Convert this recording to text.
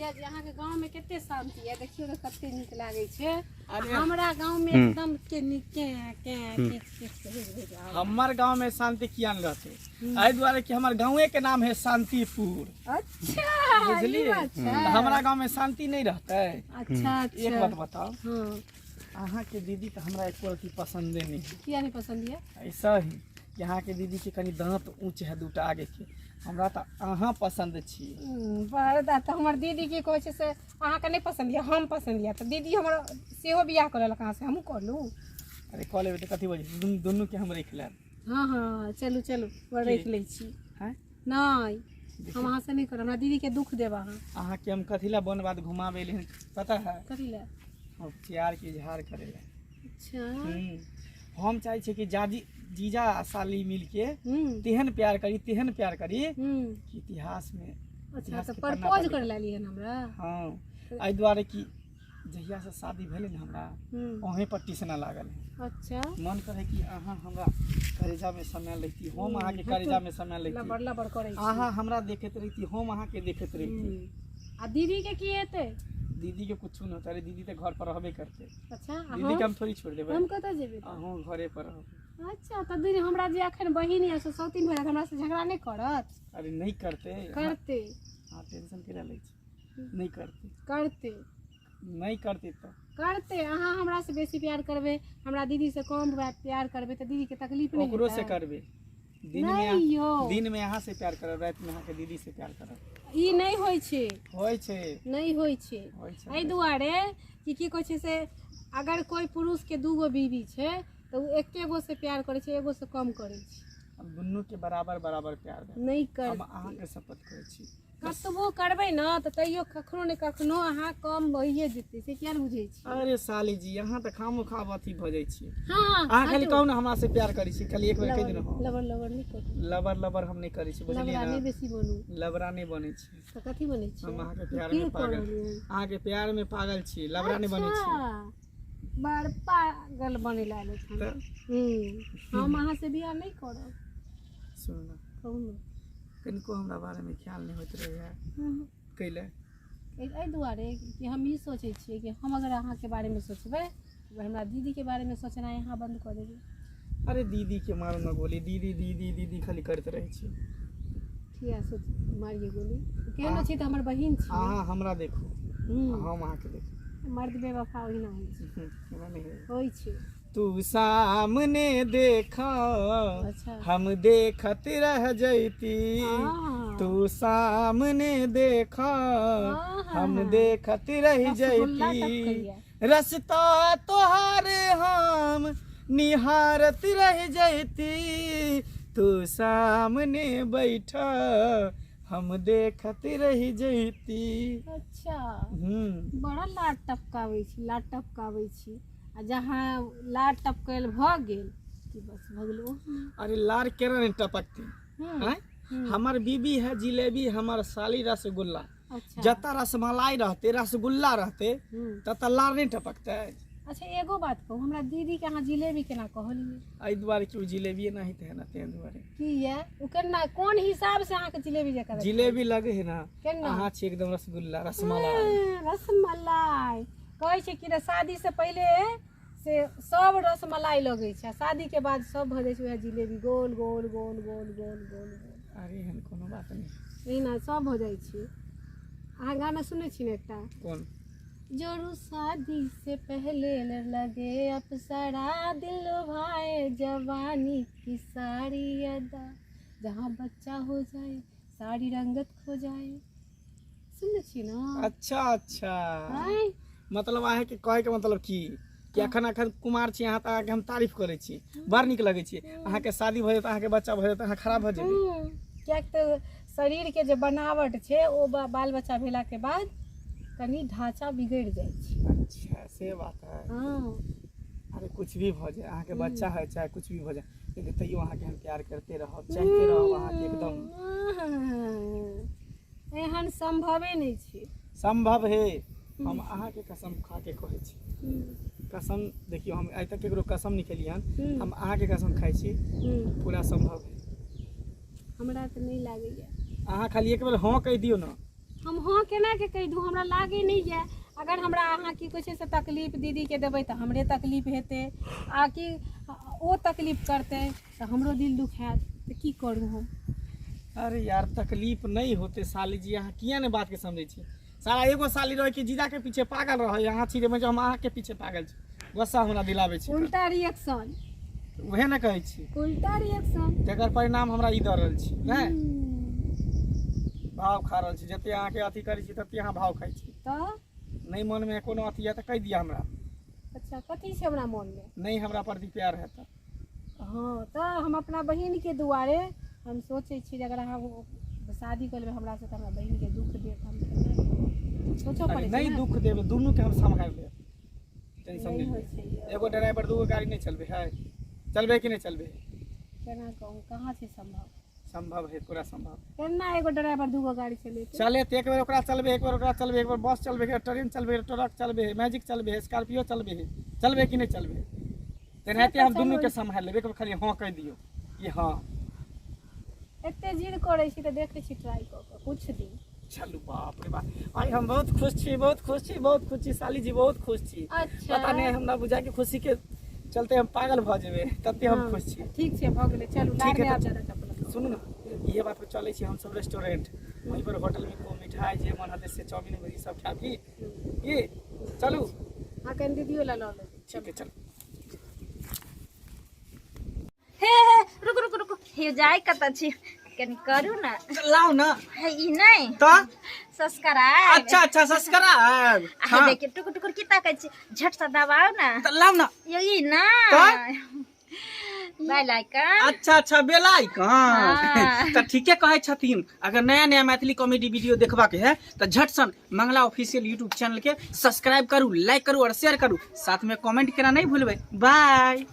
यऽ जे अहाँके गाँवमे कते शान्ति यऽ, देखियौ तऽ कते नीक लागै छै। अरे हमरा गाँवमे एकदम के नीक के के किच किच के होइत रहै छै। हमर गाँव में शांति किया नहि रहते? एहि दुआरे कि हमर गाँवे के नाम है शांतिपुर। अच्छा, ई बुझलियै? बात छै। तऽ हमरा गाँव में शांति नहीं रहते? अच्छा। एक अच्छा बात बताओ। हँ। अहाँ के दीदी तऽ हमरा एको रत्ती पसंदे नहीं है। किया नहीं पसंद यऽ? ऐसा ही कि अहाँ के दीदी के कनी दांत ऊँच है दूटा आगे के, हमरा तऽ अहाँ पसंद छी। बड़ तऽ हमर दीदी की कहै छै से अहाँके नहि पसन्द यऽ, हम पसन्द यऽ, तऽ दीदी हमर सेहो बियाह कऽ लेलक अहाँसँ, हमहूँ कऽ लू। अरे कऽ लेबै तऽ कथी बजै? दुनू दुनूके हम राखि लेब। हँ हँ, चलू चलू, बड़ राखि लै छी। आँय? नहि, हम अहाँसँ नहि करब, हमरा दीदीके दुःख देब अहाँ। अहाँके हम कथी लए वन बाध घुमाबै एलियै हन पता है? कथी लए? हम प्यारके इजहार करै लए। अच्छा। हम चाहै छियै कि जाजी जीजा आ साली मिलके तेहन प्यार करी, तेहन प्यार करी कि इतिहासमे अच्छा। इतिहास तऽ के पन्ना प्रपोज पर करै लए एलियै हन हमरा? हँ, एहि दुआरे कि जहियासँ शादी भेलै ने हमरा, अहेँ पर टीसना लागल है। अच्छा। मन करे कि अहाँ हमरा करेजामे समायल रहिती, हम अहाँके करेजामे समायल रहिती। लबड़ लबड़ करै छी। अहाँ हमरा देखैत रहिती, हम अहाँके देखैत रहिती। आ दीदीके की हेतै? दीदी के कुछो नहि होतै। अरे दीदी तऽ घर पर रहबे करतै। अच्छा, आ दीदी के हम थोड़ी छोड़ देबै। हम कतऽ जेबै? अहूँ घरे पर रहबै। अच्छा, तऽ दीदी हमरा जे एखन बहिन यऽ से सौतीन भऽ जायत, हमरा से झगड़ा नहि करत? अरे नहि करतै। करतै। अहाँ टेंशन केना लै छी? नहि करतै। करतै। नहि करतै तऽ करतै। अहाँ हमरा से बेसी प्यार करबै, हमरा दीदी से कम प्यार करबै, तऽ दीदीके तकलीफ नहि ओकरो से हेतै? करबै। दिन में नहि यौ। दिन में अहाँ से प्यार करब, राति में अहाँके दीदी से प्यार करब। ई नहि होइ छै। होइ छै। नहि होइ छै। होइ छै। एहि दुआरे कि की कहै छै से अगर कोइ पुरुषके दूगो बीवी छै तऽ ओ एके गो से प्यार करै छै, एगो से कम करै छै। हम दुनू के बराबर बराबर प्यार देब। नहि कर। हम अहाँके शपथ करै छी। कतबो करबै ने तऽ तैयो कखनो ने कखनो अहाँ कम भइए जेतै, से किया ने बुझै छी? अरे साली जी, अहाँ तऽ खामो खाब अथी भऽ जाइ छी। हँ। अहाँ खाली हटू। कहू ने हमरा से प्यार करै छी, खाली एक बेर कहि दियौ ने हँ। लबर लबर नहि करू। लबर लबर हम नहि करै छी, बुझलियै? लबरा ने नहि बेसी बनू। लबरा नहि बनै छी। तऽ कथी बनै छी? हम अहाँके प्यार की में कऽ पागल रहलियै हन? अहाँके प्यार में पागल छी, लबरा नहि बनै छी। अच्छा, बड़ पागल बनै लए आयल छन। तऽ हम अहाँ से बियाह नहि करब। सुनू ने। कहू ने। कनिको हमरा बारेमे ख्याल नहि होइत रहैए। कैले? एहि दुआरे कि हम ई सोचै छियै कि हम अगर अहाँके बारेमे सोचबै तऽ हमरा दीदीके बारेमे सोचनाइ अहाँ बन्द कऽ देबै। अरे दीदी के मारू न गोली, दीदी दीदी दीदी खाली करैत रहै छी। ठीक है, सोच मारिए गोली, केहनो छी तऽ हमर बहिन छी। अहाँ हमरा देखू, हम अहाँके देखू। मर्द बेवफा ओहिना होइ छै। एना नहि होइ। होइ छै। तू सामने देखा, अच्छा, हम देखत रह जैती। तू सामने देखा, हम देखत रह रसगुल्ला जैती। टपकैया। रस्ता तोहार हम निहारत रह जैती। तू सामने बैठ, हम देखत रह जैती। अच्छा। बड़ा लार टपकाबै छी, लार टपकाबै छी, आ जहाँ लार टपकल भऽ गेल कि बस भऽ गेल ओ। अरे लार केना नहीं टपकती? आँय? हमर बीबी है जिलेबी, हमर साली रसगुल्ला। अच्छा। जतऽ रसमलाई रहते, रसगुल्ला रहते, ततऽ लार नहीं टपकतै? अच्छा, एगो बात कहू, हमरा दीदीके अहाँ जिलेबी केना कहलियै? एहि दुआरे कि ओ जिलेबिए नहीं है ना, ताहि दुआरे। की ये ओ केना, कोन हिसाब से अहाँके जिलेबी जकाँ देखै? जिलेबी लगे है ना। केना? अहाँ छी एकदम रसगुल्ला, रसमलाई। रसमलाई कहै छै कि ने, शादी से पहिले से सब रसमलाई लगै छै आ शादी के बाद सब भऽ जाइ छै वएह जिलेबी, गोल गोल गोल गोल गोल गोल गोल। अरे एहन कोनो बात नहि। एहिना सब भऽ जाइ छै। अहाँ गाना सुनै छी ने एकटा? कोन? जोरू शादी से पहले न लगे अप्सरा, दिल भाए जवानी की सारी अदा, जहाँ बच्चा हो जाए सारी रंगत खो जाए। सुनने छी ने? अच्छा अच्छा। आँय? मतलब अहाँके कहैके मतलब की कि अखन अखन कुमार छी अहाँ तऽ अहाँके हम तारीफ करै छी, बड़ नीक लगै छी। अहाँके शादी भऽ जायत, अहाँके बच्चा भऽ जायत, अहाँ खराब भऽ जेबै? किएक तऽ शरीरके जे बनावट छै ओ बाल बच्चा भेलाके बाद कनि ढाँचा बिगड़ि जाइ छै। अच्छा, से बात है। हँ। अरे कुछ भी भऽ जाए, अहाँके बच्चा है चाहे कुछ भी भऽ जाए, लेकिन तैयो अहाँके हम प्यार करते रहब, चाहते रहब अहाँके एकदम। एहन सम्भवे नहि छै। सम्भव है, हम अहाँके कसम खा के कहै छी। कसम देखियौ, हम आइ तक केकरो कसम नहि खेलियै हन। हम अहाँके कसम खाइ छी। पूरा सम्भव है। हमरा तऽ नहि लागैया। अहाँ खाली एक बेर हँ कहि दियौ ने। हम हँ केना के कहि दू, हमरा लागै नहि यऽ। अगर हमरा अहाँ की कहै छै से तकलीफ दीदीके देबै तऽ हमरे तकलीफ हेतै, आ कि ओ तकलीफ करतै तऽ हमरो दिल दुखायत, तऽ की करू हम? अरे यार, तकलीफ नहीं होते साली जी, अहाँ किया नहीं बात के समझै छी? साला एगो साली रहे कि जीजा के पीछे पागल रहे, अहाँ छी जे हम अहाँ के पीछे पागल छी, गुस्सा हमरा दिलाबै छी। उल्टा रिएक्शन। उहे ने कहै छी। उल्टा रिएक्शन। तकर परिणाम हमरा ई दऽ रहल छी नहि भाव खा रहल छी। जते अहाँके अथी करै छी तते अहाँ भाव खाइ छी। तऽ नहि मनमे कोनो अथी है तऽ कहि दिअ हमरा। अच्छा, कथी छै हमरा मोनमे? नहि हमरा प्रति प्यार है तऽ। हँ, तऽ हम अपना बहिनके दुआरे हम सोचै छी जे अगर अहाँ शादी कऽ लेबै हमरासँ तऽ हमरा बहिनके दुःख देत, हम केना सोचऽ अरे पड़ै छै नहि ने। दुख देबै, दुनूके हम सम्हारि लेब, टेंशन नहि नहि होइ लिअ। छै यौ। एगो ड्राइवर दूगो गाड़ी नहि चलबै है, चलबै कि नहि चलबै? केना कहू, कहाँ छै सम्भव? सम्भव है, पूरा सम्भव। केना एगो ड्राइवर दूगो गाड़ी चलेतै? चले तऽ एक बेर ओकरा चलबै, एक बेर ओकरा चलबै, एक बेर बस चलबै, एक बेर ट्रेन चलबै, एक बेर ट्रक चलबै है, मैजिक चलबै है, स्कॉर्पियो चलबै है, चलबै कि नहि चलबै? तेनाहिते हम दुनूके सम्हारि लेबै। एक बेर खाली हँ कहि दियौ कि हँ। एते जिद करै छी तऽ देखै छी ट्राई कऽ कऽ कुछ दिन। चलू, बाप रे बाप, आइ हम बहुत खुश छी, बहुत खुश छी, बहुत खुश छी साली जी, बहुत खुश छी। अच्छा। पता नहि, हमरा बुझाय कि खुशी के चलते हम पागल भऽ जेबै, तते हम हँ, खुश छी। ठीक छै, भऽ गेलै, चलू। ठीक लाड़ है नहि आब तऽ ज्यादा चपलक। सुनू ने, इहे बात पर चलै छी हमसब रेस्टोरेंट, वहीं पर होटल में को मिठाई जे मन हेतै से चाउमीन ई सब खायब की की चलू। हाँ, कनि दीदियो लए लऽ लेबै। ठीक है, चलू। हे हे, रुक रुक रुक, हे जाय कतऽ छी? कनि करू ने। लाउ ने। हे, ई नहि। तऽ सब्सक्राइब। अच्छा अच्छा, सब्सक्राइब। आ हे देखियौ, टुकुर टुकुर की ताकै छी? झट से दबाउ ने। तऽ लाउ ने। यौ, ई ना तऽ? बेल आइकन। अच्छा अच्छा, बेल आइकन। हाँ। तऽ ठीके कहै छथिन, अगर नया नया मैथिली कॉमेडी वीडियो देखबाक है तऽ झट सन मंगला ऑफिशियल यूट्यूब चैनल के सब्सक्राइब करू, लाइक करू और शेयर करू, साथ में कमेंट केना नहीं भूलबै। बाय।